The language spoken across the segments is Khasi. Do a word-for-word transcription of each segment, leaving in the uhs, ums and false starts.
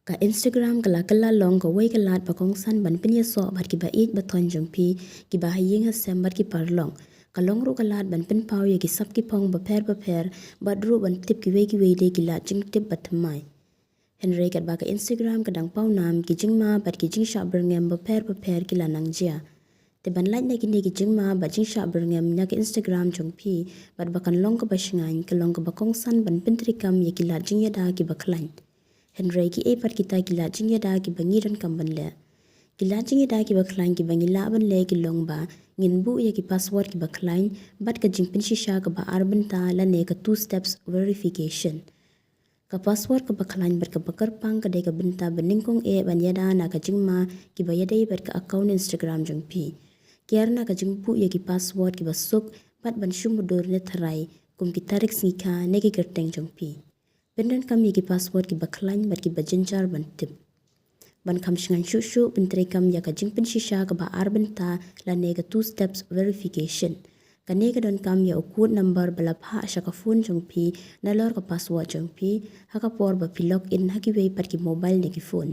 Ka Instagram ka la kylla long kawei ka lad ba kongsan ban pynïasoh bad kiba ïeit ba thoiñ jong phi, kiba ha ïing ha sem bad ki paralok. Ka long ruh ka lad ban pynpaw ïa ki sap ki phong bapher bapher, bad ruh ban tip kiwei kiwei de ki lad jingtip ba thymmai. Hynrei katba ka Instagram ka dang paw nam, ki jingma bad ki jingshah byrngem bapher bapher ki la nang jia. Te ban lait na kine ki jingma bad jingshah byrngem na ka Instagram jong phi, bad ba kan long kaba shngaiñ, ka long kaba kongsan ban pyntreikam ïa ki lad jingïada kiba khlaiñ. Hynrei kiei pat kita ki lad jingïada kiba ngi donkam ban leh? Ki lad jingïada kiba khlaiñ kiba ngi lah ban leh ki long ba ngin buh ïa ki password kiba khlaiñ, bad ka jingpynshisha kaba ar bynta lane ka two steps verification. Ka password kaba khlaiñ bad kaba kyrpang ka dei ka bynta ba nyngkong eh ban ïada na ka jingma kiba ïadei bad ka account Instagram jong phi. Kiar na ka jingbuh ïa ki password kiba suk bad ban shu mudui ne tharai, kum ki tarik sngi kha ne ki kyrteng jong phi. Pyndonkam ïa ki password kiba khlaiñ bad kiba jynjar ban tip. Ban kham shngaiñ shuh shuh, pyntreikam ïa ka jingpynshisha kaba ar bynta lane ka two steps verification. Kane ka donkam ïa u code number ba la phah sha ka phone jong phi nalor ka password jong phi, ha ka por ba phi log in ha kiwei pat ki mobile ne ki phone.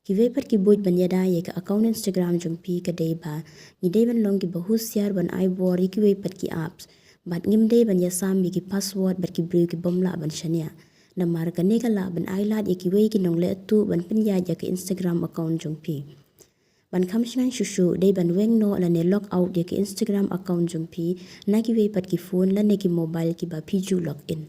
Kiwei pat ki buit ban ïada ïa ka account Instagram jong phi ka dei ba ngi dei ban long kiba husiar ban ai bor ïa kiwei pat ki apps. Bad ngim dei ban ïasam ïa ki password bad ki briew ki bym lah ban shaniah. Namar kane ka lah ban ai lad ïa kiwei ki nongleh tuh ban pynïaid ïa ka Instagram account jong phi. Ban kham shngaiñ shuh shuh, dei ban weng noh lane log out ïa ka Instagram account jong phi na kiwei pat ki phone lane ki mobile kiba phi ju log in.